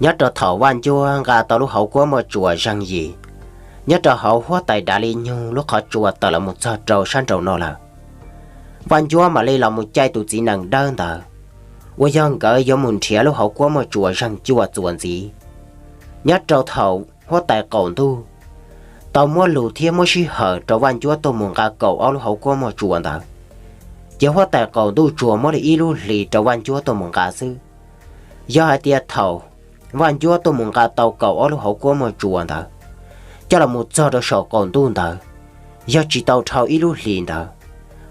Nyob rau thaum Vaj Ncuab nqa tau lub hauv kuab muaj tsuas zeeg yim nyob rau hauv huab tais dav li nyug lub qhov tsua tawm los mus txog rau sab nraum no lawm, Vaj Ncuab mam li los mus caij tus txiv nees dawb ntawd, uas yog nkawd yuav mus nrhiav lub hauv kuab muaj tsuas zeeg cuaj txuas ntxiv. Nyob rau thaum huab tais qaum ntuj tau muab lus thiab muab sij hawm rau Vaj Ncuab tuaj mus nqa kaum ob lub hauv kuab muaj tsuas ntawd, ces huab tais qaum ntuj tsuas muab li ib lub hlis rau Vaj Ncuab tuaj mus nqa xwb. Yog hais tias thaum Vaj Ncuab tuaj mus nqa tau kaum ob lub hauv kuab muaj tsuas ntawd coj los mus txog rau saum qaum ntuj ntawd, yog tsis tau dhau ib lub hlis ntawd,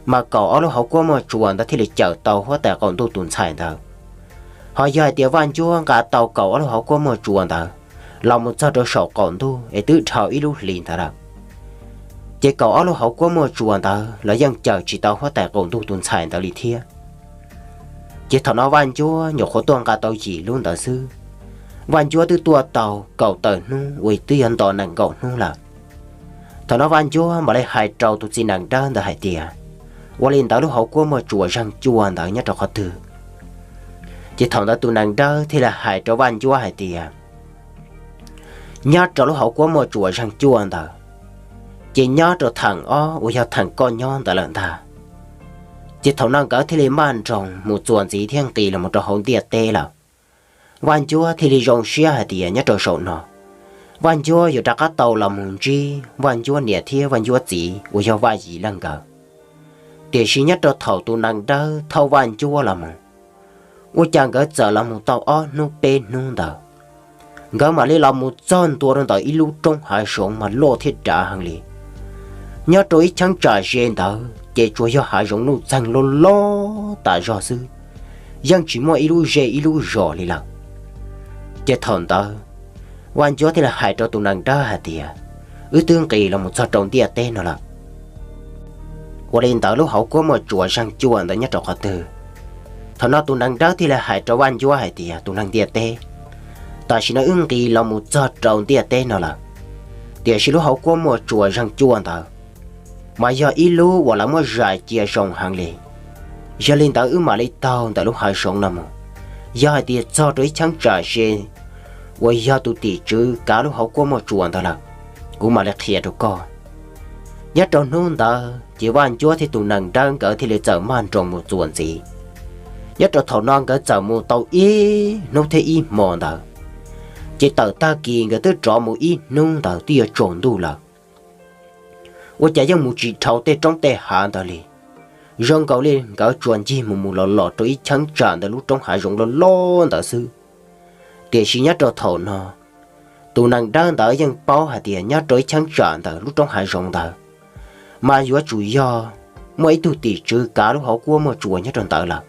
mas kaum ob lub hauv kuab muaj tsuas ntawd thiaj li cawm tau huab tais qaum ntuj tus ntxhais ntawd. Ho yog hais tias Vaj Ncuab nqa tau kaum ob lub hauv kuab muaj tsuas ntawd los mus txog rau saum qaum ntuj es twb dhau ib lub hlis ntawd lawm, ces kaum ob lub hauv kuab muaj tsuas ntawd los yeej cawm tsis tau huab tais qaum ntuj tus ntxhais ntawd li thiab. Ces thaum no Vaj Ncuab nyuam qhuav tuaj nqa tau yim lub ntawd xwb, Vaj Ncuab twb tuaj tau kaum tawm hnub uas twb yuav nto nees nkaum hnub lawm. Thaum no Vaj Ncuab mam li hais rau tus txiv nees dawb ntawd hais tias, ua li ntawd lub hauv kuab muaj tsuas zeeg cuaj ntawd nyob rau qhov twg? Ces thaum ntawd tus nees dawb thiaj li hais rau Vaj Ncuab hais tias, nyob rau lub hauv kuab muaj tsuas zeeg cuaj ntawd, ces nyob rau theem ob uas yog theem koj nyob ntawd lawm ntag. Ces thaum no nkawd thiaj li maj nroos mus txuas ntxiv thiab nqis los mus rau hauv ntiaj teb lawm. Vaj Ncuab thiaj li zoo siab hais tias nyob rau saum no, Vaj Ncuab yuav rov qab tau los mus ntsib Vaj Ncuab niam thiab Vaj Ncuab txiv uas yog Vaj Yim Leej nkawd. Tiam sis nyob rau thaum tus nees dawb thauj Vaj Ncuab los mus, ua cas nkawd txawm los mus tau ob hnub peb hnub ntawd, nkawd mam li los mus txog ntua rau ntawm ib lub roob hav zoov mas loj thiab dav heev li. Nyob rau ib cheeb tsam ze ntawd ces tsuas yog hav zoov nuj txeeg loj loj tas zog xwb, yeej tsis muaj ib lub zej ib lub zos li lawm. Ces thaum ntawd Vaj Ncuab thiaj li hais rau tus nees dawb hais tias, wb twb nqis los mus txog rau ntiaj teb no lawm. Ua li ntawd lub hauv kuab muaj tsuas zeeg cuaj ntawd nyob rau qhov twg? Thaum no tus nees dawb thiaj li hais rau Vaj Ncuab hais tias, tus neeg ntiaj teb, tam sim no wb nqis los mus txog rau ntiaj teb no lawm, tiam sis lub hauv kuab muaj tsuas zeeg cuaj ntawd mas yog ib lub uas lawv muab zais cia zoo heev li. Yog li ntawd wb mam li taug ntawm lub hav zoov no mus, yog hais tias txog rau ib cheeb tsam ze uas yog tus tim tswv kav lub hauv kuab muaj tsuas ntawd lawm, kuv mam li qhia rau koj. Nyob rau hnub ntawd ces Vaj Ncuab thiab tus nees dawb nkawd thiaj li txawm maj nroos mus txuas ntxiv. Nyob rau thaum no nkawd txawm mus tau ib hnub thiab ib hmo ntawd, ces tawm tag kis nkawd twb rov mus ib hnub ntawd twb yuav tsaus ntuj lawm. Ua cas yeej mus tsis dhau tej roob tej hav ntawd li, zoo nkaus li nkawd tsuas ncig mus mus los los rau ib cheeb tsam ntawm lub roob hav zoov loj loj ntawd xwb. Tiam sis nyob rau thaum no, tus nees dawb ntawd yeej paub hais tias nyob rau ib cheeb tsam ntawm lub roob hav zoov ntawd mas yuav tsum yog muaj ib tug tim tswv kav lub hauv kuab muaj tsuas nyob rau ntawd lawm.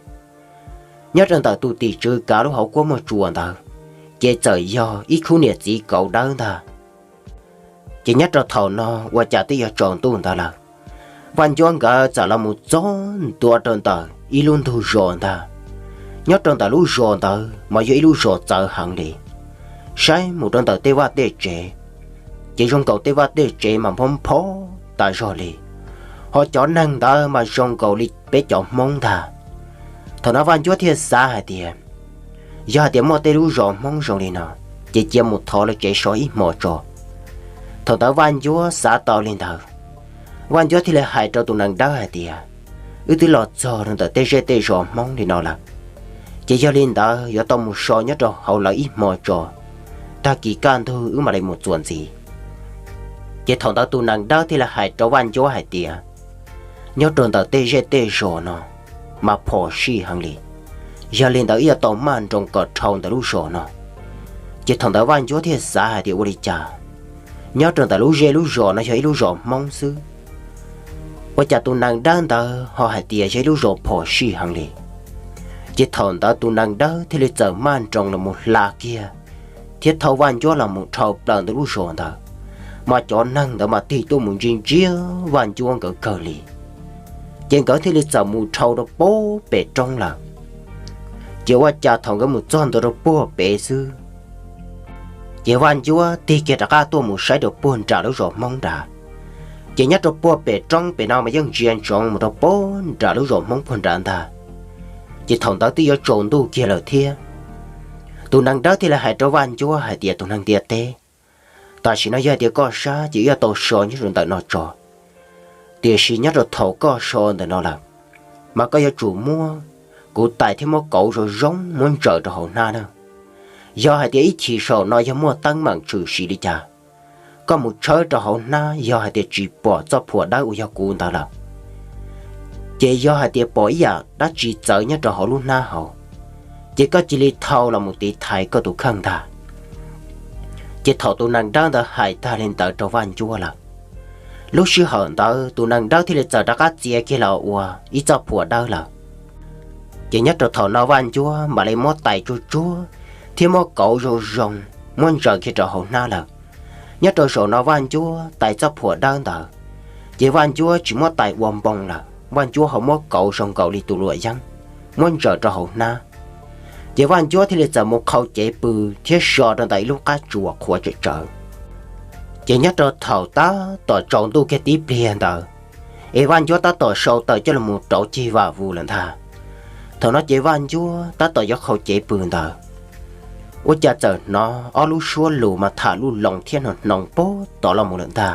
Nyob rau ntawm tus tim tswv kav lub hauv kuab muaj tsuas ntawd, ces txawm yog ib khub niam txiv kauv dawb ntag. Ces nyob rau thaum no ua cas twb yuav tsaus ntuj ntawd lawm, Vaj Ncuab nkawd txawm los mus txog ntua rau ntawm ib lub ntug zos ntag. Nyob rau ntawm lub zos ntawd mas yog ib lub zos txawv heev li. Saib mus rau ntawm tej vaj tej tsev, ces zoo nkaus tej vaj tej tsev mas nphob nphob tas zog li, ho cov neeg ntawd mas zoo nkaus li peb cov Hmoob ntag. Thaum no Vaj Ncuab thiaj xav hais tias, yog hais tias muaj tej lub zos Hmoob zoo li no, ces cia mus thov lawv tsev so ib hmo tso. Thaum ntawd Vaj Ncuab xav tau li ntawd, Vaj Ncuab thiaj li hais rau tus nees dawb hais tias, wb twb los txog rau ntawm tej zej tej zos Hmoob li no lawm, ces yog li ntawd yuav tau mus so nyob rau hauv lawv ib hmo tso, tag kis kaj ntug wb mam li mus txuas ntxiv. Ces thaum ntawd tus nees dawb thiaj li hais rau Vaj Ncuab hais tias, nyob rau ntawm tej zej tej zos no mas phom sij heev li, yog li ntawd wb yuav tau maj nroos kom dhau ntawm lub zos no. Ces thaum ntawd Vaj Ncuab thiaj xav hais tias ua li cas, nyob rau ntawm lub zej lub zos no yog ib lub zos Hmoob xwb, ua cas tus nees dawb ntawd ho hais tias yog ib lub zos phom sij heev li. Ces thaum ntawd tus nees dawb thiaj li txawm maj nroos los mus hla kiag, thiab thauj Vaj Ncuab los mus dhau plaws ntawm lub zos ntawd, mas cov neeg ntawd mas tig tuaj mus ntsia ntsia Vaj Ncuab nkawd kawg li. Ces nkawd thiaj li txawm mus dhau rau puag pem roob lawm. Ces ua cas thaum nkawd mus txog ntua rau puag pem xwb, ces Vaj Ncuab tig kiag rov qab tuaj mus saib rau puag nram lub zos Hmoob nrad. Ces nyob rau puag pem roob pem no mas yeej ntsia ntsoov mus rau puag nram lub zos Hmoob puag nrad ntag. Ces thaum ntawd twb yuav tsaus ntuj kiag lawm thiab. Tus neeg dawb thiaj li hais rau Vaj Ncuab hais tias, tus neeg ntiaj teb, tam sim no yog hais tias koj sab ces wb yuav tau so nyob rau ntawm no tso. Tiam sis nyob rau thaum koj so ntawm no lawm, mas koj yuav tsum muab kuv tais thiab muab kauv zoo zoo muab ntsaws rau hauv hnab na. Yog hais tias ib chim saum no yog muaj teeb meem tshwm sim li cas, koj mus tshawb rau hauv hnab, yog hais tias tsis pom txoj phuam dawb uas yog kuv ntawd lawm, ces yog hais tias pom ib yam dab tsi txawv nyob rau hauv lub hnab hauv, ces koj cia li thau los mus tiv thaiv koj tus kheej ntag. Ces thaum tus neeg dawb ntawd hais tag li ntawd rau Vaj Ncuab lawm, lub sij hawm ntawd tus neeg dawb thiaj li txawm rov qab txia kiag los ua ib txoj phuam dawb lawm. Ces nyob rau thaum no Vaj Ncuab mam li muab tais tsuag tsuag thiab muab kauv zoo zoo muab ntsaws kiag rau hauv hnab lawm. Nyob rau zaum no Vaj Ncuab tais txoj phuam dawb ntawd, ces Vaj Ncuab tsis muab tais ua npoo lawm, Vaj Ncuab ho muab kauv zoo nkaus li tus luam yeeb muab ntsaws rau hauv hnab. Ces Vaj Ncuab thiaj li txawm mus qhau cev pw thiab so rau ntawm ib lub qab tsuas qhuav tsawm tsawv. Ces nyob rau thaum tab tom tsaus ntuj kiag tib pliag ntawd, es Vaj Ncuab tab tom sau taws coj los mus rauv ceg vam vus lawm ntag. Thaum no ces Vaj Ncuab tab tom yuav qhau cev pw ntawd, ua cas txawm hnov ob lub suab lus mas tham luj loos thiab hnoos hnoos pag tod los mus lawm ntag.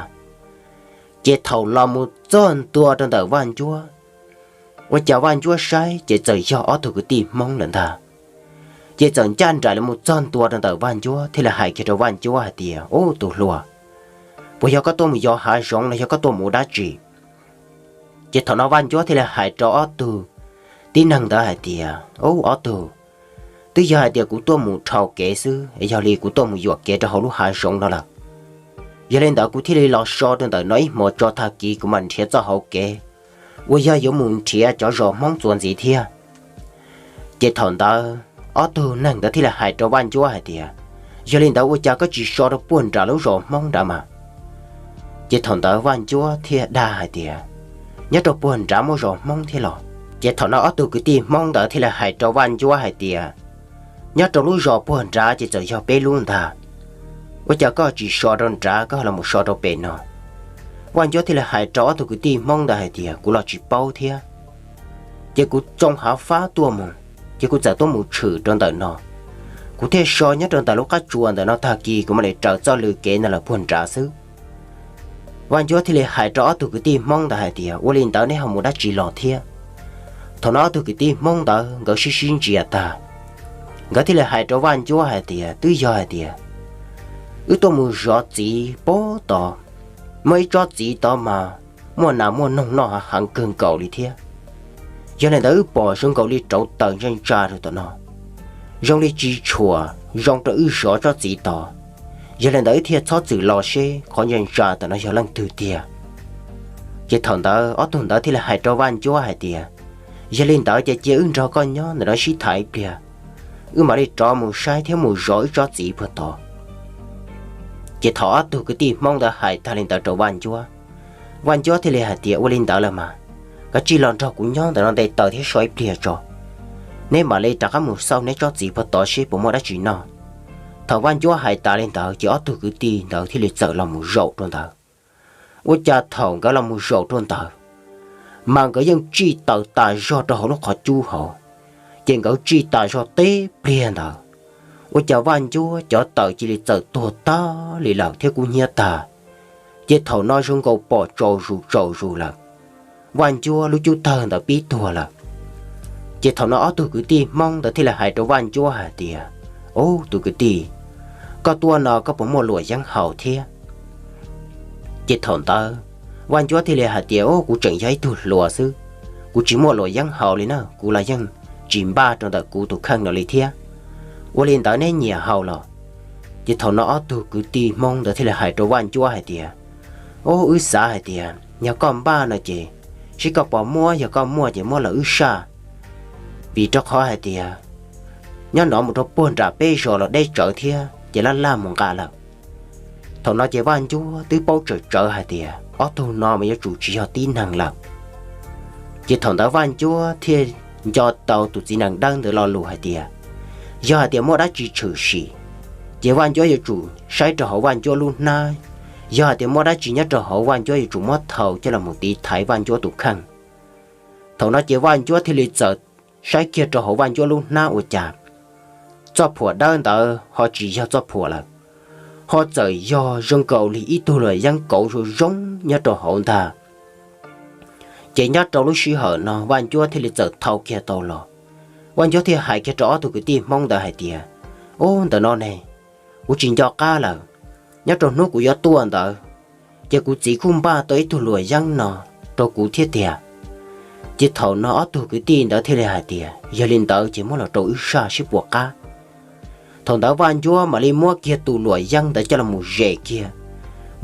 Ces thaum los mus txog ntua rau ntawm Vaj Ncuab, ua cas Vaj Ncuab saib ces txawm yog ob tug kwv tij Hmoob lawm ntag. Ces txawm ncaj nraim los mus txog ntua rau ntawm Vaj Ncuab thiaj li hais kiag rau Vaj Ncuab hais tias, Ub, tus hluas, puas yog koj tuaj mus yos hav zoov los yog koj tuaj mus ua dab tsi? Ces thaum no Vaj Ncuab thiaj li hais rau ob tug tib neeg ntawd hais tias, Ub, ob tug, twb yog hais tias kuv tuaj mus dhau kev xwb, yog li kuv tuaj mus yuam kev rau hauv lub hav zoov no lawm. Yog li ntawd kuv thiaj li los so rau ntawm no ib hmos tso, tag kis kuv mam nrhiav txoj hauv kev uas yog yuav mus nrhiav cov zos Hmoob txuas ntxiv thiab. Ces thaum ntawd ob tug neeg ntawd thiaj li hais rau Vaj Ncuab hais tias, Yog li ntawd ua cas koj tsis so rau puag nram lub zos Hmoob nrad mas? Ces thaum ntawd Vaj Ncuab thiaj dag hais tias, Nyob rau puag nrad muaj zos Hmoob thiab los? Ces thaum no ob tug kwv tij Hmoob ntawd thiaj li hais rau Vaj Ncuab hais tias, Nyob rau lub zos puag nrad ces txawm yog peb lub ntag. Ua cas koj tsis so rau nrad, koj los mus so rau pem no? Vaj Ncuab thiaj li hais rau ob tug kwv tij Hmoob ntawd hais tias, Kuv los tsis paub thiab. Ces kuv tsoo hav fab tuaj mus, ces kuv txawm tuaj mus tshwm rau ntawm no. Kuv thiaj so nyob rau ntawm lub qab tsuas ntawm no, tag kis kuv mam li raws txoj lw kev no lawm puag nrad xwb. Vaj Ncuab thiaj li hais rau ob tug kwv tij Hmoob ntawd hais tias, Ua li ntawd neb ho mus dab tsi los thiab? Thaum no ob tug kwv tij Hmoob ntawd nkawd sib sib ntsia tag, nkawd thiaj li hais rau Vaj Ncuab hais tias, Twb yog hais tias wb tuaj mus zov txiv pag tod, muaj ib tsob txiv tod mas muaj nas muaj noog noj heev kawg nkaus li thiab. Yog li ntawd wb pom zoo nkaus li rauv taws ntsa ntsa rau tom no, zoo li tsis tshua zoo rau wb zov tsob txiv tod. Yog li ntawd wb thiaj txhob txwm los seb qhov ntsa ntsa tom no yog leej twg tiag. Ces thaum ntawd ob tug ntawd thiaj li hais rau Vaj Ncuab hais tias, Yog li ntawd ces cia wb nrog koj nyob ntawm no sib tham ib pliag, wb mam li rov mus saib thiab mus zov wb tsob txiv puag tod. Ces thaum ob tug kwv tij Hmoob ntawd hais tag li ntawd rau Vaj Ncuab, Vaj Ncuab thiaj li hais tias, Ua li ntawd lawm mas, koj cia li los nrog kuv nyob ntawm no nte taws thiab so ib pliag tso, neb mam li rov qab mus xauj neb tsob txiv puag tod seb puas muaj dab tsi noj. Thaum Vaj Ncuab hais tas li ntawd ces ob tug kwv tij ntawd thiaj li txawm los mus zaum rau ntawd. Ua cas thaum nkawd los mus zaum rau ntawd, mas nkawd yeej tsij taws tas zog rau hauv lub qhov cub hauv. Ces nkawd tsij tas zog tib pliag ntawd, ua cas Vaj Ncuab cov taws cia li txawm tuag tag li lawm thiab kub hnyiab tag, ces thaum no zoo nkaus pom tsaus zus tsaus zus lawm. Vaj Ncuab lub cub tawg ntawd pib tuag lawm. Ces thaum no ob tug kwv tij Hmoob ntawd thiaj li hais rau Vaj Ncuab hais tias, Ub, tus kwv tij, koj tuaj no koj puas muaj luam yeeb haus thiab? Ces thaum ntawd Vaj Ncuab thiaj li hais tias, Ub, kuv tseem yog ib tug hluas xwb, kuv tsis muaj luam yeeb haus li na, kuv los yeej tsis npaj rau ntawm kuv tus kheej no li thiab. Ua li ntawd neb nyiam haus los? Ces thaum no ob tug kwv tij Hmoob ntawd thiaj li hais rau Vaj Ncuab hais tias, Ub, wb xav hais tias yog koj npaj no ces, seb koj puas muab, yog koj muaj ces muab los wb saj, vim rau qhov hais tias nyob no mus rau puag nram peb zos los deb tsawv thiab ces laj laj mus nqa lawm. Thaum no ces Vaj Ncuab twb paub tsawm tsawv hais tias ob tug no mas yuav tsum tsis yog tib neeg lawm. Ces thaum ntawd Vaj Ncuab thiaj nco tau tus txiv nees dawb ntawd lo lus hais tias, yog hais tias muaj dab tsi tshwm sim, ces Vaj Ncuab yuav tsum saib rau hauv Vaj Ncuab lub hnab. Yog hais tias muaj dab tsi nyob rau hauv, Vaj Ncuab yuav tsum muab thau coj los mus tiv thaiv Vaj Ncuab tus kheej. Thaum no ces Vaj Ncuab thiaj li txawm saib kiag rau hauv Vaj Ncuab lub hnab ua cas txoj phuam dawb ntawd ho tsis yog txoj phuam lawm, ho txawm yog zoo nkaus li ib tug luam yeeb kauv zoo zoo nyob rau hauv ntag. Ces nyob rau lub sij hawm no Vaj Ncuab thiaj li txawm thau kiag tau los. Vaj Ncuab thiaj hais kiag rau ob tug kwv tij Hmoob ntawd hais tias, Ub, ntawm no ne, kuv tsis nco qab lawm. Nyob rau hnub kuv yuav tuaj ntawd, ces kuv txiv kuj npaj tau ib tug luam yeeb no rau kuv thiab tiag. Ces thaum no ob tug kwv tij ntawd thiaj li hais tias, Yog li ntawd ces muab los rau wb saj sib puas qab. Thaum ntawd Vaj Ncuab mam li muab kiag tus luam yeeb ntawd coj los mus zes kiag,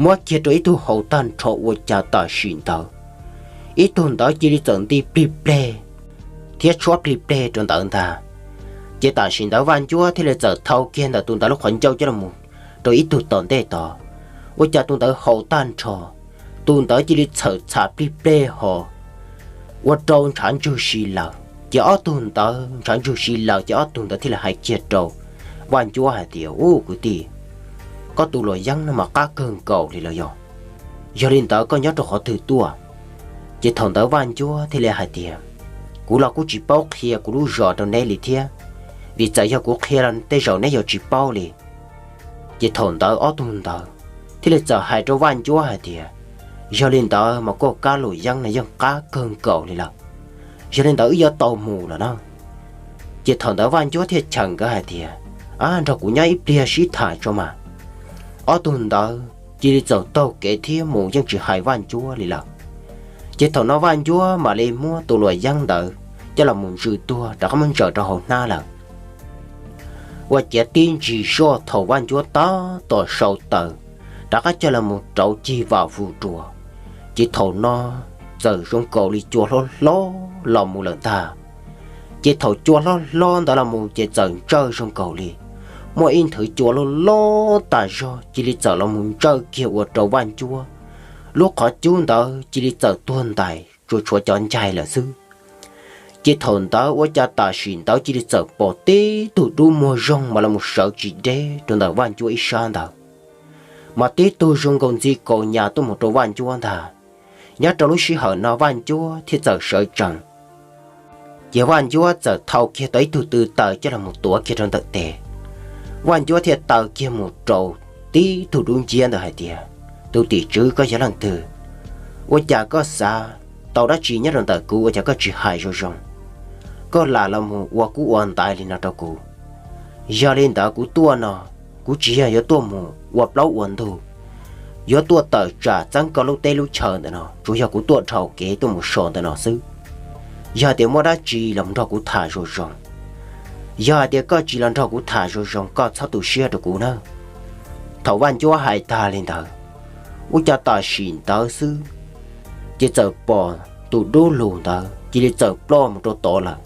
muab kiag rau ib tug haus tag nrho ua cas tam sim ntawd ib tug ntawd cia li txawm nti plig pleg thiab tshuab plig pleg rau ntawd ntag. Ces tam sim ntawd Vaj Ncuab thiaj li txawm thau kiag ntawm tus ntawd lub qhov ncauj coj los mus rau ib tug tom ntej tod, ua cas tus ntawd haus tag nrho, tus ntawd cia li txhawm txham plig pleg ho ua rau ntshav ntswg si lawm. Ces ob tug ntawd ntshav ntswg si lawm ces ob tug ntawd thiaj li hais kiag rau Vaj Ncuab hais tias, Ub kwv tij, koj tus luam yeeb no mas qab kawg nkaus li los yog? Yog li ntawd koj nyob rau qhov twg tuaj? Ces thaum ntawd Vaj Ncuab thiaj li hais tias, Kuv los kuj tsis paub qhia kuv lub zos rau neb li thiab, vim txawm yog kuv qhia los tej zaum neb yuav tsis paub li. Ces thaum ntawd ob tug ntawd thiaj li txawm hais rau Vaj Ncuab hais tias, Yog li ntawd mas koj kab luam yeeb no yeej qab kawg nkaus li lawm, yog li ntawd wb yuav tau mus lawm na. Ces thaum ntawd Vaj Ncuab thiaj cheem nkawd hais tias, Ab, nrog kuv nyob ib pliag sib tham tso mas. Ob tug ntawd cia li txawm taug kev thiab mus yeej tsis hais Vaj Ncuab li lawm. Ces thaum no Vaj Ncuab mam li muab tus luam yeeb ntawd coj los mus ntsws tuag rov qab muab ntsaws rau hauv hnab lawm. Ua ciav tib ntsis zoj thaum Vaj Ncuab tab tom sau taws rov qab coj los mus rauv cig vam vus dua, ces thaum no txawm zoo nkaus li cua hlob hlob los mus lawm ntag. Ces thaum cua hlob hlob ntawd los mus ces txawm ntsawj zoo nkaus li muaj ib nthwv cua loj loj tas zog cia li txawm los mus ntsawj kiag ua rau Vaj Ncuab lub qhov cub ntawd cia li txawm tuag ntais tsuas tshuav cov ncaig lawm xwb. Ces thaum ntawd ua cas tam sim ntawd cia li txawm pom tib tug dub muag zoog mas los mus sawv tsis deb rau ntawm Vaj Ncuab ib sab ntawd, mas tib tug zoo nkaus ntxi kaus nyas tuaj mus rau Vaj Ncuab ntag. Nyob rau lub sij hawm no Vaj Ncuab thiaj txawm sawv tsees. Ces Vaj Ncuab txawm thau kiag tau ib tug tw taws coj los mus tuav kiag rau ntawm tes. Vaj Ncuab thiaj taw kiag mus rau tib tug dub nciab ntawd hais tias, Tus tim tswv, koj yog leej twg? Ua cas koj xav tau dab tsi nyob rau ntawm kuv ua cas koj tsis hais zoo zoo? Koj lam los mus ua kub ua ntaiv li no rau kuv. Yog li ntawd kuv tuaj no, kuv tsis yog yuav tuaj mus ua plaub ua ntug, yuav tuaj tawm tsam txeeb koj lub teb lub chaw ntawm no, tsuas yog kuv tuaj dhau kev tuaj mus so ntawm no xwb. Yog hais tias muaj dab tsi los nrog kuv tham zoo zoo. Yog hais tias koj tsis los nrog kuv tham zoo zoo, koj txhob tu siab rau kuv nawb. Thaum Vaj Ncuab hais tag li ntawd, ua cas tam sim ntawd xwb ces txawm pom tus dub lug ntawd cia li txawm ploj mus rau tod lawm.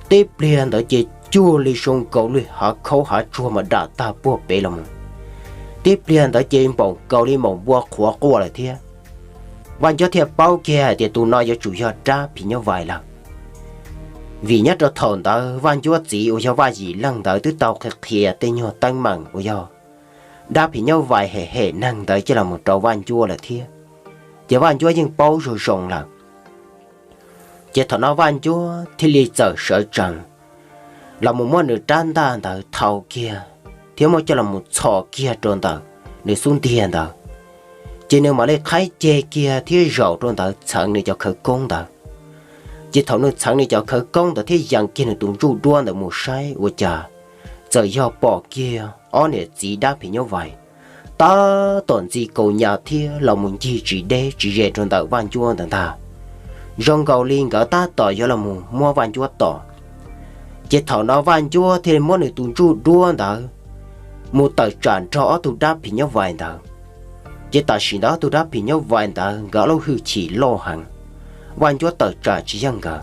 Tib pliag ntawd ces cuag li zoo nkaus li hav khaub hav tsuag mas dam tag puag pem los mus. Tib pliag ntawd ces npaum nkaus li npaum npua qhuav quaj lawm thiab. Vaj Ncuab thiaj paub kiag hais tias tus no yuav tsum yog dab phim nyuj vais lawm, vim nyob rau thaum ntawd Vaj Ncuab txiv uas yog Vaj Yim Leej ntawd twb tau qhia qhia tej nyuag teeb meem uas yog dab phim nyuj vais hem hem neeg ntawd coj los mus rau Vaj Ncuab lawm thiab. Ces Vaj Ncuab yeej paub zoo zoo lawm. Ces thaum no Vaj Ncuab thiaj li txawm sawv tsees los mus muab nws rab ntaj ntawd thau kiag thiab muab coj los mus txhos kiag rau ntawm nws xub ntiag ntawd. Ces nws mam li qhaib ceg kiag thiab zaum rau ntawd txheev nws cov khawv koob ntawd. Ces thaum nws txheev nws cov khawv koob ntawd thiab yees kiag nws tus ntsuj duab ntawd mus saib ua cas txawm yog pom kiag ob niam txiv dab phim nyuj vais tab tom ntxi kaus nyas thiab los mus ncig tsis deb tsis ze rau ntawm Vaj Ncuab ntawd ntag. Zoo nkaus li nkawd tab tom yuav los mus muab Vaj Ncuab tom. Ces thaum no Vaj Ncuab thiaj li muab nws tus ntsuj duab ntawd mus tawm tsam nrog ob tug dab phim nyuj vais ntawd. Ces tam sim ntawd ob tug dab phim nyuj vais ntawd nkawd ob lub hwj chim loj heev, Vaj Ncuab tawm tsam tsis yeej nkawd,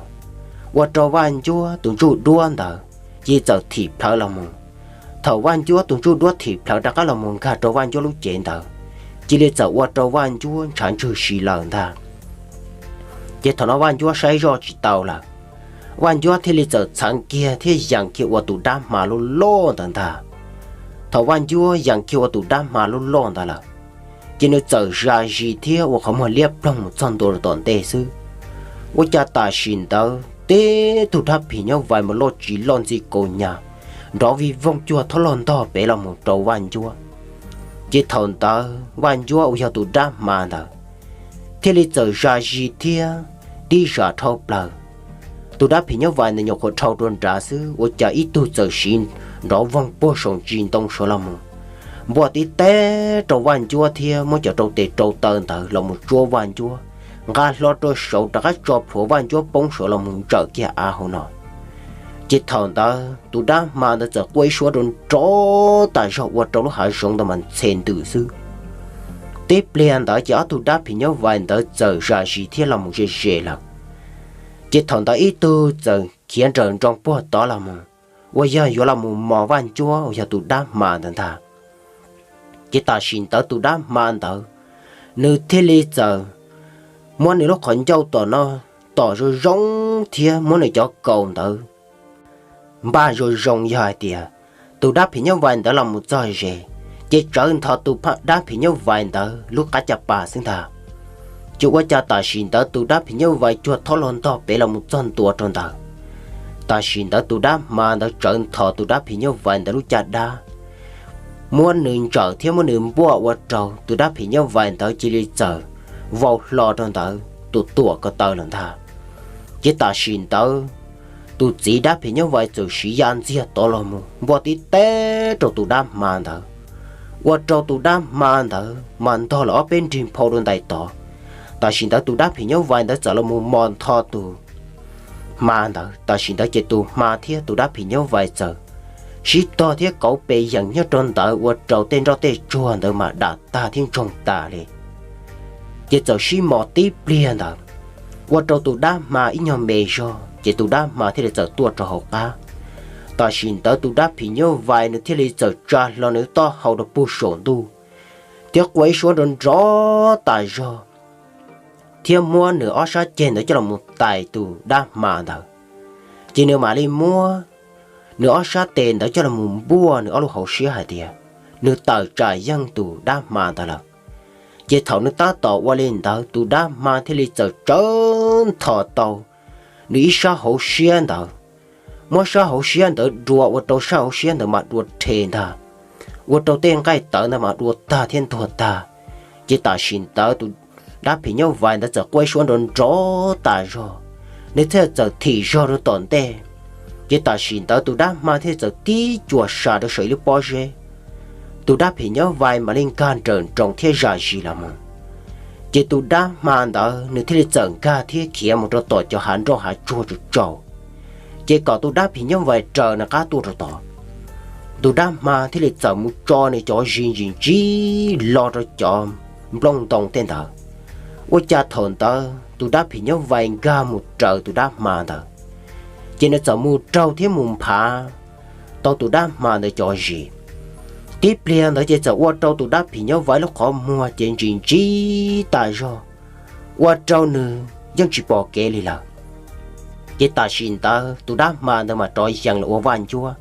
ua rau Vaj Ncuab tus ntsuj duab ntawd cia li txawm thim plhawv los mus. Thaum Vaj Ncuab tus ntsuj duab thim plhawv rov qab los mus nkag rau Vaj Ncuab lub cev ntawd, cia li txawm ua rau Vaj Ncuab ntshav ntswg si lawm ntag. Ces thaum no Vaj Ncuab saib zoj tsis tau lawm, Vaj Ncuab thiaj li txawm txheev kiag thiab yees kiag ua tus dab hma loj loj ntawd ntag. Thaum Vaj Ncuab yees kiag ua tus dab hma loj loj ntawd lawm, ces nws txawm zam zis thiab ua qhov muag liab ploog mus txog ntua rau tom ntej xwb. Ua cas tam sim ntawd tib tug dab phim nyuj vais mus loj tsis loj ntxi kaus nyas nrov vij voog cuag thob loj ntog pem los mus rau Vaj Ncuab. Ces thaum ntawd Vaj Ncuab uas yog tus dab hma ntawd thiaj li txawm zam zis thiab tib zam dhau plaws. Tus dab phim nyuj vais ntawd nyuam qhuav dhau rau nrad xwb, ua cas ib tug txawm siv nrov voog puag saum ntsis ntoo sawv los mus npuaj tib teb rau Vaj Ncuab thiab muab cov rau tes rau taw ntawd los mus tsuab Vaj Ncuab, nqa hlo rau saud rov qab tso plhuav Vaj Ncuab poob sawv los mus ntsawm kiag av hauv no. Ces thaum ntawd tus dab hma ntawd txawm quaj ib suab rau nrov tas zog ua rau lub hav zoov ntawd mas ntxhe ntws xwb. Tib pliag ntawd ces ob tug dab phim nyuj vais ntawd txawm zam zis thiab los mus ze ze lawm. Ces thaum ntawd ib tug txawm khiav nrawm nroos puag tod los mus, uas yog yuav los mus mos Vaj Ncuab uas yog tus dab hma ntawd ntag. Ces tam sim ntawd tus dab hma ntawd, nws thiaj li txawm muab nws lub qhov ncauj tom no tom zoo zoo thiab muab nws cov kaus ntawd npaj zoo zoo yog hais tias tus dab phim nyuj vais ntawd los mus txog ze, ces tsawv ntho tus dab phim nyuj vais ntawd lub qab caj pas xwb ntag. Ces ua cas tam sim ntawd tus dab phim nyuj vais cuag thob loj ntog pem los mus txog ntua rau ntawd. Tam sim ntawd tus dab hma ntawd tsawv ntho tus dab phim nyuj vais ntawd lub caj dab, muab nws ntsawm thiab muab nws npuaj ua rau tus dab phim nyuj vais ntawd cia li txawm vau hlo rau ntawd tus tuam ko taw lawm ntag. Ces tam sim ntawd tus txiv dab phim nyuj vais txawm siv ya ntxiag tod los mus npuaj tib teb rau tus dab hma ntawd, ua rau tus dab hma ntawd mas ntog lawm ob peb nrig nphau rau ntais tod. Tam sim ntawd tus dab phim nyuj vais ntawd txawm los mus mos ntho tus hma ntawd. Tam sim ntawd ces tus hma thiab tus dab phim nyuj vais txawm sib tog thiab kauv pes yees nyob rau ntawd ua rau tej nroj tej tsuag ntawd mas dam tag thiab ntsoog tas li. Ces txawm sib mos tib pliag ntawd, ua rau tus dab hma ib nyuag me zog ces tus dab hma thiaj li txawm tuaj rau hauv qab. Tam sim ntawd tus dab phim nyuj vais nws thiaj li txawm tsa hlo nws taub hau rau puag saum ntuj thiab quaj ib suab nrov nrov tas zog, thiab muab nws ob sab ceg ntawd coj los mus tais tus dab hma ntawd. Ces nws mam li muab nws ob sab tes ntawd coj los mus npuaj nws ob lub hauv siab hais tias nws tawm tsam yeej tus dab hma ntawd lawm. Ces thaum nws tab tom ua li ntawd tus dab hma thiaj li txawm tsawv ntho tau nws ib sab hauv siab ntawd, muab sab hauv siab ntawd dua ua rau sab hauv siab ntawd mas dua rhe ntag, ua rau tej nqaij tawv ntawd mas dua tag thiab ntuag tag. Ces tam sim ntawd tus dab phim nyuj vais ntawd txawm quaj ib suab nrov nrov tas zog, nws thiaj txawm thim zog rau tom ntej. Ces tam sim ntawd tus dab hma thiaj txawm tib cuam sa rau saum ib lub pob zeb, tus dab phim nyuj vais mam li nkag nrawm nroos thiab zam zis los mus. Ces tus dab hma ntawd nws thiaj li txawm nkag thiab khiav mus rau tom cov hav nroj hav tsuag tsaus tsaus, ces kom tus dab phim nyuj vais raws nws qab tuaj rau tod. Tus dab hma thiaj li txawm mus tso nws cov zis ntsis ntsis lo rau cov nplooj ntoo tej ntawd. Ua cas thaum ntawd tus dab phim nyuj vais nkag mus raws tus dab hma ntawd, ces nws txawm mus raug thiab mus nphav tau tus dab hma ntawd cov zis. Tib pliag ntawd ces txawm ua rau tus dab phim nyuj vais lub qhov muag ces ntsis ntsis tas zog, ua rau nws yeej tsis pom kev li lawm. Ces tam sim ntawd tus dab hma ntawd mas rov yees los ua Vaj Ncuab.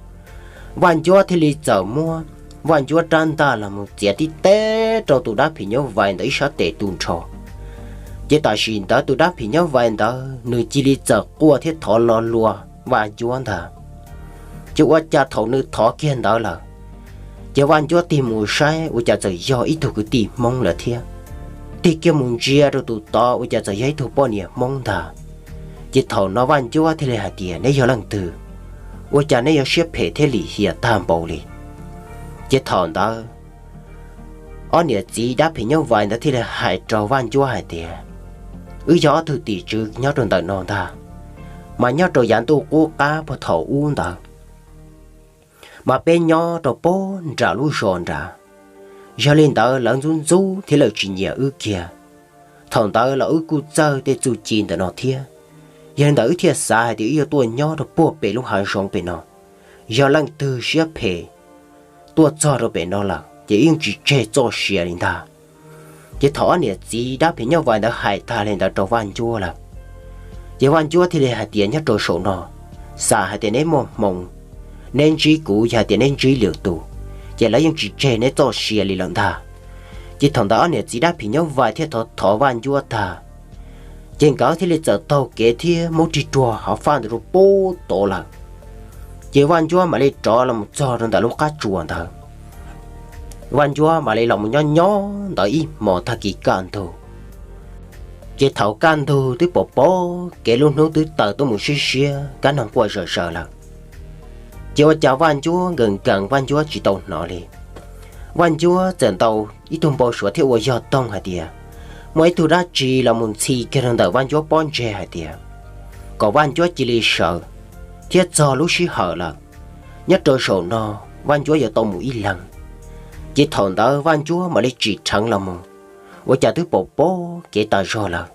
Vaj Ncuab thiaj li txawm muab Vaj Ncuab rab ntaj los mus txiav tib teb rau tus dab phim nyuj vais ntawd ib sab tes tu nrho. Ces tam sim ntawd tus dab phim nyuj vais ntawd nws cia li txawm quaj thiab thov lo lua Vaj Ncuab ntag. Ces ua cas thaum nws thov kiag ntawd lawm, ces Vaj Ncuab tig mus saib ua cas txawm yog ib tug kwv tij Hmoob lawm thiab. Tig kiag mus ntsia rau tus tod ua cas txawm yog ib tug poj niam Hmoob ntag. Ces thaum no Vaj Ncuab thiaj li hais tias, neb yog leej twg? Ua cas neb yuav siab phem thiab lim hiam tag npaum li? Ces thaum ntawd ob niam txiv dab phim nyuj vais ntawd thiaj li hais rau Vaj Ncuab hais tias, wb yog ob tug tim tswv nyob rau ntawm no ntag, mas nyob rau yav ntuj qub qab puag thaum ub ntawd mas peb nyob rau puag nram lub zos nrad. Yog li ntawd lawv ntxub ntxub thiab lawv tsis nyiam wb kiag. Thaum ntawd los wb kuj txawj tej txuj ci ntawm no thiab, yog li ntawd wb thiaj xav hais tias wb yuav tuaj nyob rau puag pem lub hav zoov pem no. Yog leej twg siab phem tuaj txog rau pem no lawm ces wb yeej tsis tseg txoj sia li ntag. Ces thaum ob niam txiv dab phim nyuj vais ntawd hais tag li ntawd rau Vaj Ncuab lawm, ces Vaj Ncuab thiaj li hais tias, nyob rau saum no, xam hais tias neb muaj hmoo, neb ntsib kuv, yog hais tias neb ntsib lwm tus, ces lawv yeej tsis tseg neb txoj sia li lawm ntag. Ces thaum ntawd ob niam txiv dab phim nyuj vais thiaj thov thov Vaj Ncuab tag, ces nkawd thiaj li txawm taug kev thiab muab rig ruag hauv faj ntawd rau puag tod lawm. Ces Vaj Ncuab mam li rov los mus txog rau ntawm lub qab tsuas ntawd. Vaj Ncuab mam li los mus nyob nyob ntawd ib hmos tag kis kaj ntug. Ces thaum kaj ntug twb pom pom kev lub hnub twb tawm tuaj mus siab siab kab noog quaj zawm zaws lawm. Ces ua cas Vaj Ncuab nkees nkees Vaj Ncuab tsis tau hnov li. Vaj Ncuab txawm ntaus ib tug npau suav thiab ua yog toog hais tias muaj ib tug dab tsi los mus ntxhi kiag rau ntawm Vaj Ncuab pob ntseg hais tias kom Vaj Ncuab cia li sawv, thiab txog lub sij hawm lawm, nyob rau zaum no Vaj Ncuab yuav tau mus ib leeg. Ces thaum ntawd Vaj Ncuab mam li tsim dheev los mus, ua cas twb pom pom kev tas zog lawm.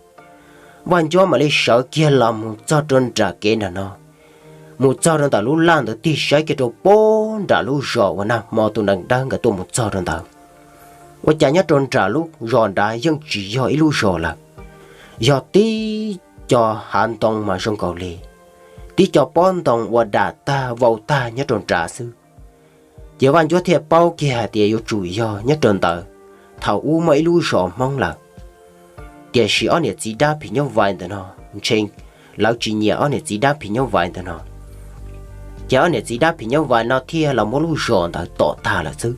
Vaj Ncuab mam li sawv kiag los mus txog rau nram kev nram no, mus txog rau ntawm lub laj ntawd tig saib kiag rau pem nram lub zos uas nag hmo tus nees dawb nkawd tuaj mus txog rau ntawd. Ua cas nyob rau nram lub zos nrad yeej tsis yog ib lub zos lawm, yog tib co hav ntoo mas zoo nkaus li tib co pob ntoo ua dam tag vau tag nyob rau nrad xwb. Ces Vaj Ncuab thiaj paub kiag hais tias yuav tsum yog nyob rau ntawd thaum ub muaj ib lub zos Hmoob lawm. Tiam sis ob niam txiv dab phim nyuj vais ntawm no, ntshe lawv tsis nyiam ob niam txiv dab phim nyuj vais ntawm no, ces ob niam txiv dab phim nyuj vais no thiaj los muab lub zos ntawd tom tag lawm xwb.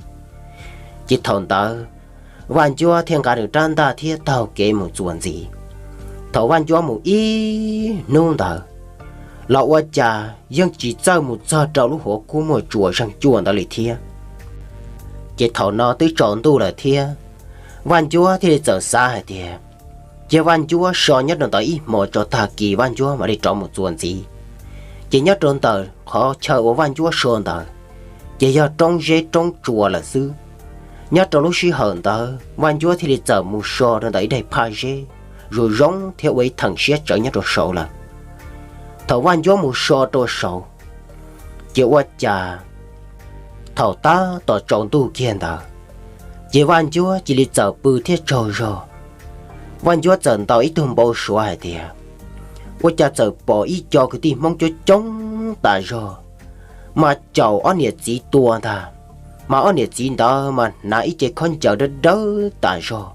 Ces thaum ntawd Vaj Ncuab thiaj nqa nws rab ntaj thiab taug kev mus txuas ntxiv. Thaum Vaj Ncuab mus ib hnub ntawd los ua cas yeej tsis txawj mus txog rau lub hauv qab muaj tsuas zeeg cuaj ntawd li thiab. Ces thaum no twb tsaus ntuj lawm thiab, Vaj Ncuab thiaj li txawm xav hais tias cia Vaj Ncuab so nyob rau ntawd ib hmos tso tag kis Vaj Ncuab mam li rov mus txuas ntxiv. Ces nyob rau ntawm qhov chaw uas Vaj Ncuab so ntawd ces yog roob zeb roob tsuas lawm xwb. Nyob rau lub sij hawm ntawd Vaj Ncuab thiaj li txawm mus so rau ntawm ib daim phaj zeb zoo zoo thiab ua ib theem siab tsawv nyob rau saud lawm. Thaum Vaj Ncuab mus so rau saud, ces ua cas thaum tab tom tsaus ntuj kiag ntawd, ces Vaj Ncuab cia li txawm pw thiab tsaug zog. Vaj Ncuab txawm ntaus ib tug npau suav hais tias ua cas txawm pom ib co kwv tij Hmoob coob coob tas zog mas caum ob niam txiv tua ntag, mas ob niam txiv ntawd mas hnav ib ce khaub ncaws dawb dawb tas zog,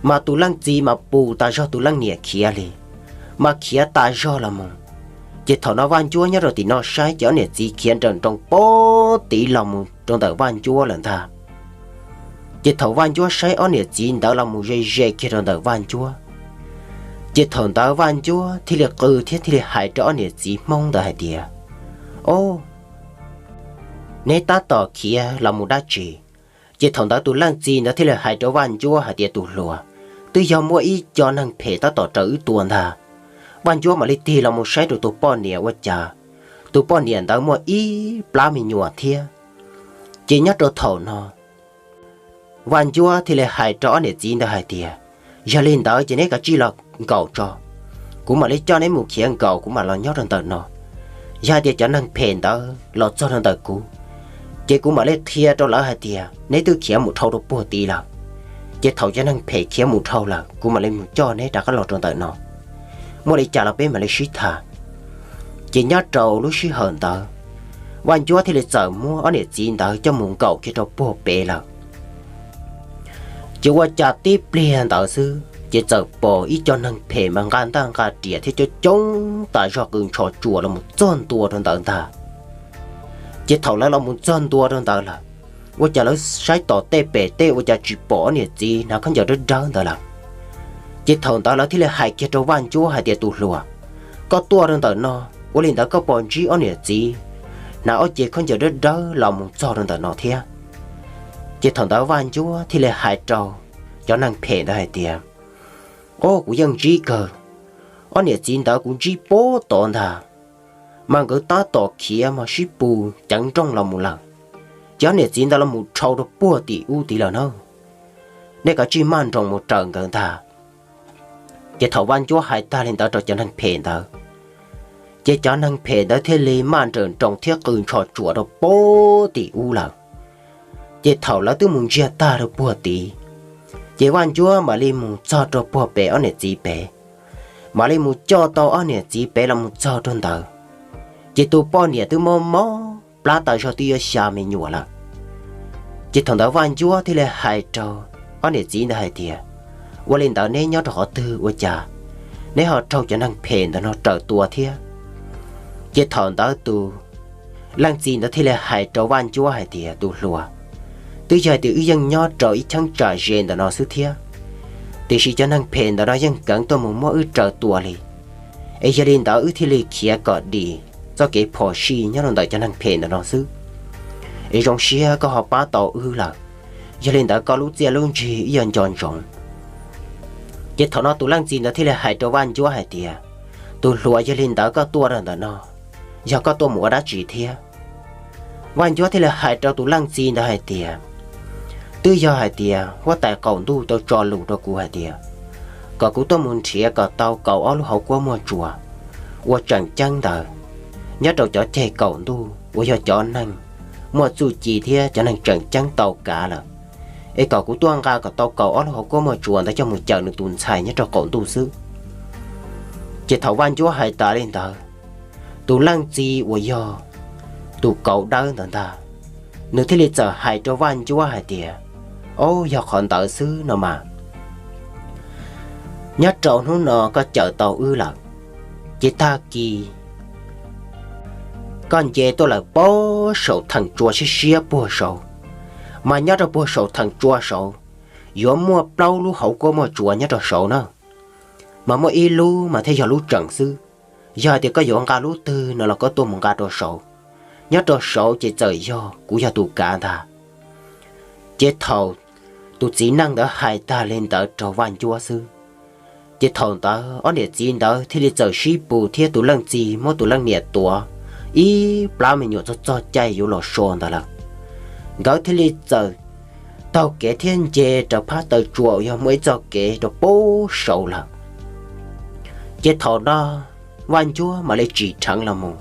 mas tus leej txiv mas pus tas zog tus leej niam khiav li, mas khiav tas zog los mus. Ces thaum no Vaj Ncuab nyob rau tim no saib ces ob niam txiv khiav nrawm nroos pem tid los mus rau ntawm Vaj Ncuab lawm ntag. Ces thaum Vaj Ncuab saib ob niam txiv ntawd los mus ze ze kiag rau ntawm Vaj Ncuab, ces thaum ntawd Vaj Ncuab thiaj li qw thiab thiaj li hais rau ob niam txiv Hmoob ntawd hais tias, Ob, neb tab tom khiav los mus dab tsi? Ces thaum ntawd tus leej txiv ntawd thiaj li hais rau Vaj Ncuab hais tias, Tus hluas, twb yog muaj ib co neeg phem tab tom raws wb tua ntag. Vaj Ncuab mam li tig los mus saib rau tus poj niam ua cas tus poj niam ntawd muaj ib plab me nyuam thiab. Ces nyob rau thaum no Vaj Ncuab thiaj li hais rau ob niam txiv ntawd hais tias, Yog li ntawd ces neb kav tsij los nkaum tso, kuv mam li coj neb mus khiav nkaum kuv mam los nyob rau ntawm no. Yog hais tias cov neeg phem ntawd los txog rau ntawm kuv, ces kuv mam li qhia rau lawv hais tias neb twb khiav mus dhau rau puag tid lawm. Ces thaum cov neeg phem khiav mus dhau lawm kuv mam li mus coj neb rov qab los rau ntawm no. Muaj li cas los peb mam li sib tham. Ces nyob rau lub sij hawm ntawd, Vaj Ncuab thiaj li txawm muab ob niam txiv ntawd coj mus nkaum kiag rau puag pem lawm. Ces ua cas tib pliag ntawd xwb ces txawm pom ib co neeg phem mas nqa ntaj nqa riam thiab coob coob tas zog qw ntsho tsuas los mus txog ntua rau ntawd ntag. Ces thaum lawv los mus txog ntua rau ntawd lawm, ua cas lawv saib tom tej pem tej ua cas tsis pom ob niam txiv hnav khaub ncaws dawb dawb ntawd lawm. Ces thaum ntawd lawv thiaj li hais kiag rau Vaj Ncuab hais tias, Tus hluas, koj tuaj rau ntawm no, ua li ntawd koj puas ntsib ob niam txiv hnav ob ce khaub ncaws dawb dawb los mus txog rau ntawm no thiab? Ces thaum ntawd Vaj Ncuab thiaj li hais rau cov neeg phem ntawd hais tias, Ob, kuv yeej ntsib kawg. Ob niam txiv ntawd kuv ntsib puag tod ntag, mas nkawd tab tom khiav mas sib pus ceev nrooj los mus lawm. Ces ob niam txiv ntawd los mus dhau rau puag tim ub tid lawm na. Nej kav tsij maj nroos mus raws nkawd ntag. Ces thaum Vaj Ncuab hais tag li ntawd rau cov neeg phem ntawd, ces cov neeg phem ntawd thiaj li maj nrawm nroos thiab qw ntsho tsuas rau puag tim ub lawm. Ces thaum lawv twb mus ntsiag tag rau puag tid, ces Vaj Ncuab mam li mus txog rau puag pem ob niam txiv pem, mam li mus coj tau ob niam txiv pem los mus txog rau ntawd. Ces tus poj niam twb mob mob plab tas zog twb yuav xya me nyuam lawm. Ces thaum ntawd Vaj Ncuab thiaj li hais rau ob niam txiv ntawd hais tias, Ua li ntawd neb nyob rau qhov twg ua cas neb ho raug cov neeg phem ntawd no raws tua thiab? Ces thaum ntawd tus Leej txiv ntawd thiaj li hais rau Vaj Ncuab hais tias, tus hluas, twb yog hais tias wb yeej nyob rau ib cheeb tsam ze ntawm no xwb thiab, tiam sis cov neeg phem ntawm no yeej keev tuaj mus muab wb raws tua li, es yog li ntawd wb thiaj li khiav kom dim txoj kev phom sij nyob rau ntawm cov neeg phem ntawm no xwb. Es zoo siab koj ho pab tau wb lawm, yog li ntawd koj lub txiaj lub ntsig wb yuav nco ntsoov. Ces thaum no tus leej txiv ntawd thiaj li hais rau Vaj Ncuab hais tias, tus hluas, yog li ntawd koj tuaj rau ntawm no, yog koj tuaj mus ua dab tsi thiab? Vaj Ncuab thiaj li hais rau tus leej txiv ntawd hais tias, twb yog hais tias huab tais qaum ntuj tau tso lus rau kuv hais tias kom kuv tuaj mus nrhiav kom tau kaum ob lub hauv kuab muaj tsuas uas tseem ceeb ntawd nyob rau cov ceg kaum ntuj uas yog cov neeg muaj txuj ci thiab cov neeg tseem ceeb tau kav lawm, es kom kuv tuaj nqa kom tau kaum ob lub hauv kuab muaj tsuas ntawd coj mus cawm nws tus ntxhais nyob rau qaum ntuj xwb. Ces thaum Vaj Ncuab hais tas li ntawd, tus leej txiv uas yog tus kauv dawb ntawd ntag, nws thiaj li txawm hais rau Vaj Ncuab hais tias, o, yog qhov ntawd xwb no mas, nyob rau hnub no koj cawm tau wb lawm, ces tag kis koj nce tuaj lawm puag saum theem tsua siab siab puag saud, mas nyob rau puag saum theem tsua saud yuav muaj plaub lub hauv kuab muaj tsuas nyob rau saud na, mas muaj ib lub mas thiaj yog lub tseem xwb. Yog hais tias koj yuav nqa lub twg no los koj tuaj mus nqa rau saud, nyob rau saud ces txawm yog kuv yog tus kav ntag. Ces thaum tus txiv neej ntawd hais tag li ntawd rau Vaj Ncuab xwb, ces thaum ntawd ob niam txiv ntawd thiaj li txawm sib pus thiab tus leej txiv muab tus leej niam tuav ib plab me nyuam txog txog caij yuav los so ntawd lawm. Nkawd thiaj li txawm taug kev thiab nce raws phab taw tsua uas yog muaj ib txoj kev rau puag saud lawm. Ces thaum no Vaj Ncuab mam li tsim dheev los mus,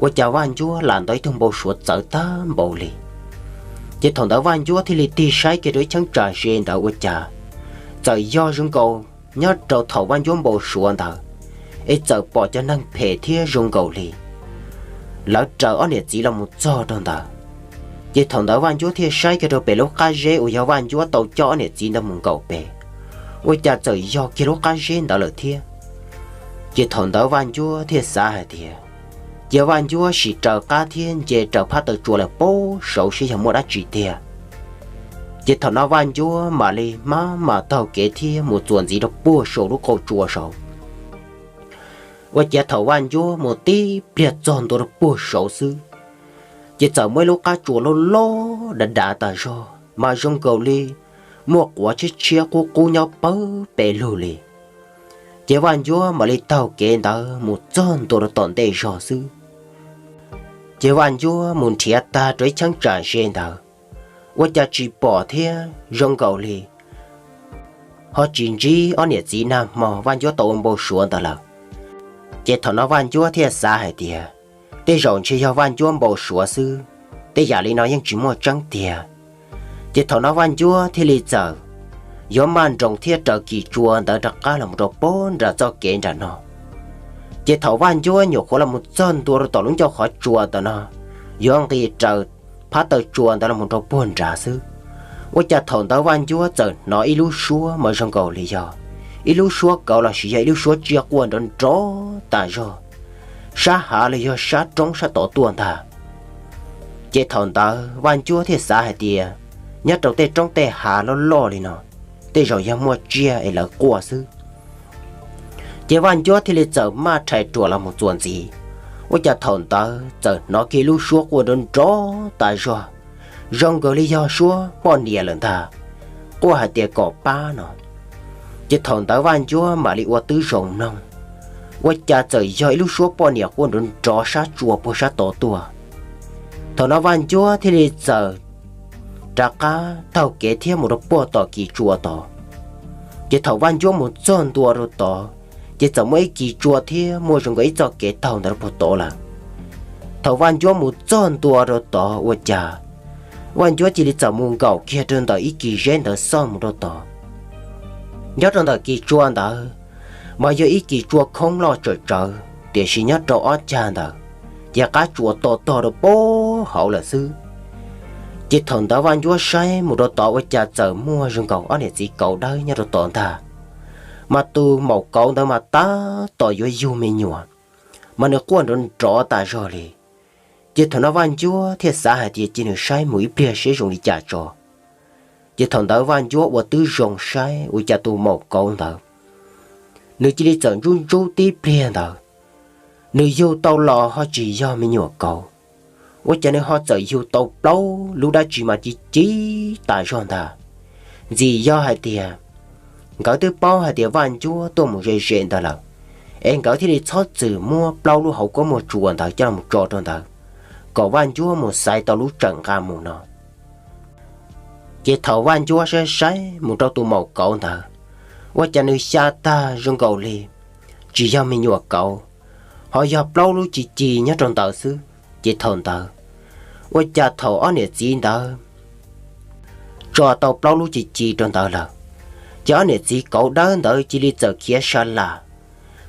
ua cas Vaj Ncuab lam ntaus ib tug npau suav txawv tag npaum li. Ces thaum ntawd Vaj Ncuab thiaj li tig saib kiag rau ib cheeb tsam ze ntawd ua cas txawm yog zoo nkaus nyob rau thaum Vaj Ncuab npau suav ntawd, es txawm pom cov neeg phem thiab zoo nkaus li lawv raws ob niam txiv los mus txog rau ntawd. Ces thaum ntawd Vaj Ncuab thiaj saib kiag rau pem lub qab zeb uas yog Vaj Ncuab tau coj ob niam txiv ntawd mus nkaum pem, ua cas txawm yog kiag lub qab zeb ntawd lawm thiab. Ces thaum ntawd Vaj Ncuab thiaj xav hais tias, cia Vaj Ncuab sim raws qab thiab nce raws phab taw tsua lawm puag saud seb yog muaj dab tsi tiag. Ces thaum no Vaj Ncuab mam li maj mam taug kev thiab mus txuas ntxiv rau puag saum lub qab tsua saud. Ua cas thaum Vaj Ncuab mus tib pliag txog ntua rau puag saud xwb, ces txawm muaj ib lub qab tsua loj loj dav dav tas zog mas zoo nkaus li muaj quav tshiab tshiab qub qub nyob pawg pes lug li. Ces Vaj Ncuab mam li taug kev ntawd mus txog ntua rau tom ntej zog xwb. Ces Vaj Ncuab mus nrhiav tag rau ib cheeb tsam ze ntawd, ua cas tsis pom thiab zoo nkaus li ho tsis ntsib ob niam txiv nag hmo Vaj Ncuab tau ua npau suav ntawd lawm. Ces thaum no Vaj Ncuab thiaj xav hais tias, tej zaum ntshe yog Vaj Ncuab npau suav xwb, tej yam li no yeej tsis muaj tseeb tiag. Ces thaum no Vaj Ncuab thiaj li txawm yuav maj nroos thiab raws kis tsua ntawd rov qab los mus rau puag nram txoj kev nram no. Ces thaum Vaj Ncuab nyuam qhuav los mus txog ntua rau tom lub ncauj qhov tsua ntawm no, yuav nqis raws phab taw tsua ntawd los mus rau puag nrad xwb, ua cas thaum ntawd Vaj Ncuab txawm hnov ib lub suab mas zoo nkaus li yog ib lub suab kauv lossis yog ib lub suab tsiaj quaj nrov nrov tas zog sab hav los yog sab roob sab tod tuaj ntag. Ces thaum ntawd Vaj Ncuab thiaj xav hais tias, nyob rau tej roob tej hav loj loj li no, tej zaum yog muaj tsiaj es lawv quaj xwb. Ces Vaj Ncuab thiaj li txawm maj rhais ruam los mus txuas ntxiv, ua cas thaum ntawd txawm hnov kiag lub suab quaj nrov nrov tas zog, zoo nkaus li yog suab poj niam lawm ntag, quaj hais tias kom pab no. Ces thaum ntawd Vaj Ncuab mam li ua tib zoo mloog, ua cas txawm yog ib lub suab poj niam quaj nrov nrov sab tsua puag sab tod tuaj. Thaum no Vaj Ncuab thiaj li txawm rov qab taug kev thiab mus rau puag tom kis tsua tod. Ces thaum Vaj Ncuab mus txog ntua rau tod, ces txawm muaj ib kis tsua thiab muaj zoo nkaus ib txoj kev taug ntawd rau puag tod lawm. Thaum Vaj Ncuab mus txog ntua rau tod ua cas Vaj Ncuab cia li txawm mus nkaum kiag rau ntawm ib kis zeb ntawd xauj mus rau tod. Nyob rau ntawm kis tsua ntawd mas yog ib kis tsua khoob loj tsawm tsawv, tiam sis nyob rau ob cag ntawd ces qab tsua to tog rau puag hauv lawm xwb. Ces thaum ntawd Vaj Ncuab saib mus rau tod ua cas txawm muaj zoo nkaus ob niam txiv kauv dawb nyob rau tod ntag, mas tus maum kauv ntawd mas tab tom yuav yug me nyuam, mas nws quaj nrov nrov tas zog li. Ces thaum no Vaj Ncuab thiaj xav hais tias cia nws saib mus ib pliag seb zoo li cas tso. Ces thaum ntawd Vaj Ncuab ua tib zoo saib ua cas tus maum kauv ntawd nws cia li txawm ntsub ntsub tib pliag ntawd, nws yug tau los ho tsis yog me nyuam kauv, ua cas nws ho txawm yug tau plaub lub dab tsi mas ci ci tas zog ntag. Ntxim yog hais tias nkawd twb paub hais tias Vaj Ncuab tuaj mus ze ze ntawd lawm, es nkawd thiaj li txhob txwm muab plaub lub hauv kuab muaj tsuas ntawd coj los tso rau ntawd, kom Vaj Ncuab mus xaiv tau lub tsawm nqa mus no. Ces thaum Vaj Ncuab saib saib mus rau tus maum kauv ntawd, ua cas nws xya tag zoo nkaus li tsis yog me nyuam kauv, ho yog plaub lub ci ci nyob rau ntawd xwb. Ces thaum ntawd, ua cas thaum ob niam txiv ntawd tso tau plaub lub ci ci rau ntawd lawm, ces ob niam txiv kauv dawb ntawd cia li txawm khiav sa las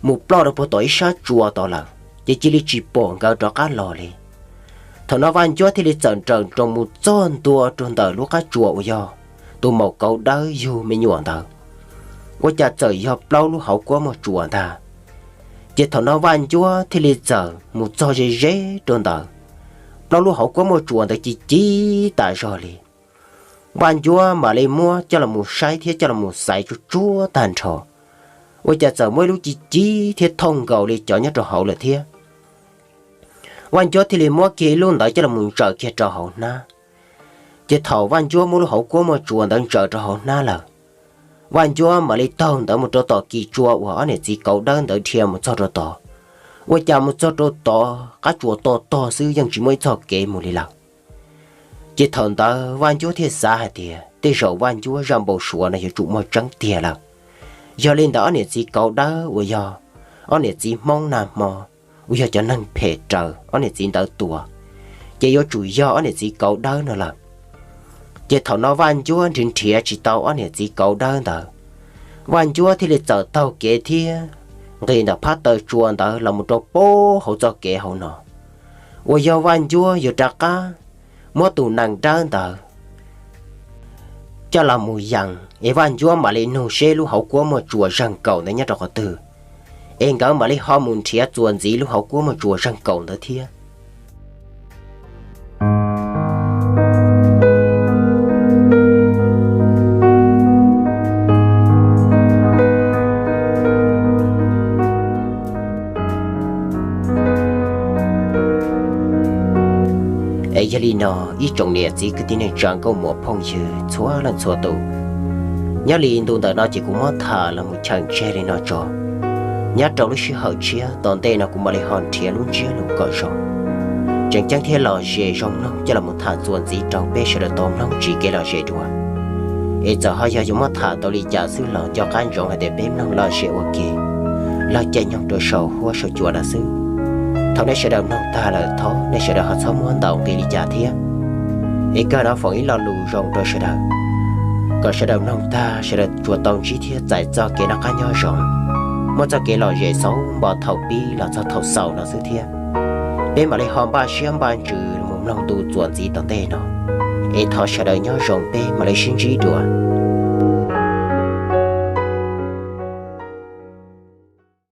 mus ploj rau puag tom ib sab tsua tod lawm, ces cia li tsis pom nkawd rov qab los li. Thaum no Vaj Ncuab thiaj li txawm nrawm nroos mus txog ntua rau ntawm lub qab tsua uas yog tus maum kauv dawb yug me nyuam ntawd, ua cas txawm yog plaub lub hauv kuab muaj tsuas ntag. Ces thaum no Vaj Ncuab thiaj li txawm mus txog ze ze rau ntawd, plaub lub hauv kuab muaj tsuas ntawd ci ci tas zog li. Vaj Ncuab mam li muab coj los mus saib thiab coj los mus xaiv tsuag tsuag tag nrho, ua cas txawm muaj ib lub ci ci thiab thooj nkaus li cov nyob rau hauv lawm thiab. Vaj Ncuab thiaj li muab kiag ib lub ntawd coj los mus ntsaws kiag rau hauv hnab. Ces thaum Vaj Ncuab muab lub hauv kuab muaj tsuas ntawd ntsaws rau hauv hnab lawm, Vaj Ncuab mam li taug ntawd mus rau tom kis tsua uas ob niam txiv kauv dawb ntawd dhia mus txog rau tod. Ua cas mus txog rau tod qab tsuas to tog xwb yeej tsis muaj ib txoj kev mus li lawm. Ces thaum ntawd Vaj Ncuab thiaj xav hais tias tej zaum Vaj Ncuab zaj npau suav no yuav tsum muaj tseeb tiag lawm. Yog li ntawd ob niam txiv kauv dawb uas yog ob niam txiv Hmoob nag hmo uas yog cov neeg phem raws ob niam txiv ntawd tua, ces yuav tsum yog ob niam txiv kauv dawb no lawm. Ces thaum no Vaj Ncuab nrhiav nrhiav tsis tau ob niam txiv kauv dawb ntawd, Vaj Ncuab thiaj li txawm taug kev thiab nqis ntawm phab taw tsua ntawd los mus rau pab hauv txoj kev hauv no, uas yog Vaj Ncuab yuav rov qab muab tus nees dawb ntawd coj los mus yees es Vaj Ncuab mam li nug seb lub hauv kuab muaj tsuas zeeg kaum ntawd nyob rau qhov twg, es nkawd mam li ho mus nrhiav txuas ntxiv lub hauv kuab muaj tsuas zeeg kaum ntawd thiab. Es yog li no, ib tsoom niam txiv kwv tij neej tsa nkauj muam phooj ywg txhua leej txhua tus, nyob li ntu ntawm no ces kuv muab tham los mus chaw tseg li no tso. Nyob rau lub sij hawm tshiab tom ntej no kuv mam li ho nrhiav lub ntsiab lus kom zoo, tseem ceeb thiab lom zem zoo mloog coj los mus tham txuas ntxiv rau peb sawv daws tau mloog tsis kev lom zem dua. Es txawm ho yog yuav muab tham tau li cas xwb los nco qab ntsoov hais tias peb mloog lom zem ua ke, lom caij nyoog rau saum huab saum cua no xwb. Thaum nej sawv daws mloog tag lawm thov nej sawv daws ho txhob muab ntaus nqi li cas thiab. Es kawg no foom ib lo lus zoo rau sawv daws, kom sawv daws mloog tag sawv daws tsuas tau ntsib thiab txais txoj kev noj qab nyob zoo, muaj txoj kev lom zem xauv npo thaum pib los txog thaum xaus no xwb thiab. Peb mam li ho npaj siab npaj ntsws mus mloog ntu txuas ntxiv tom ntej no. Es thov sawv daws nyob zoo peb mam li sib ntsib dua.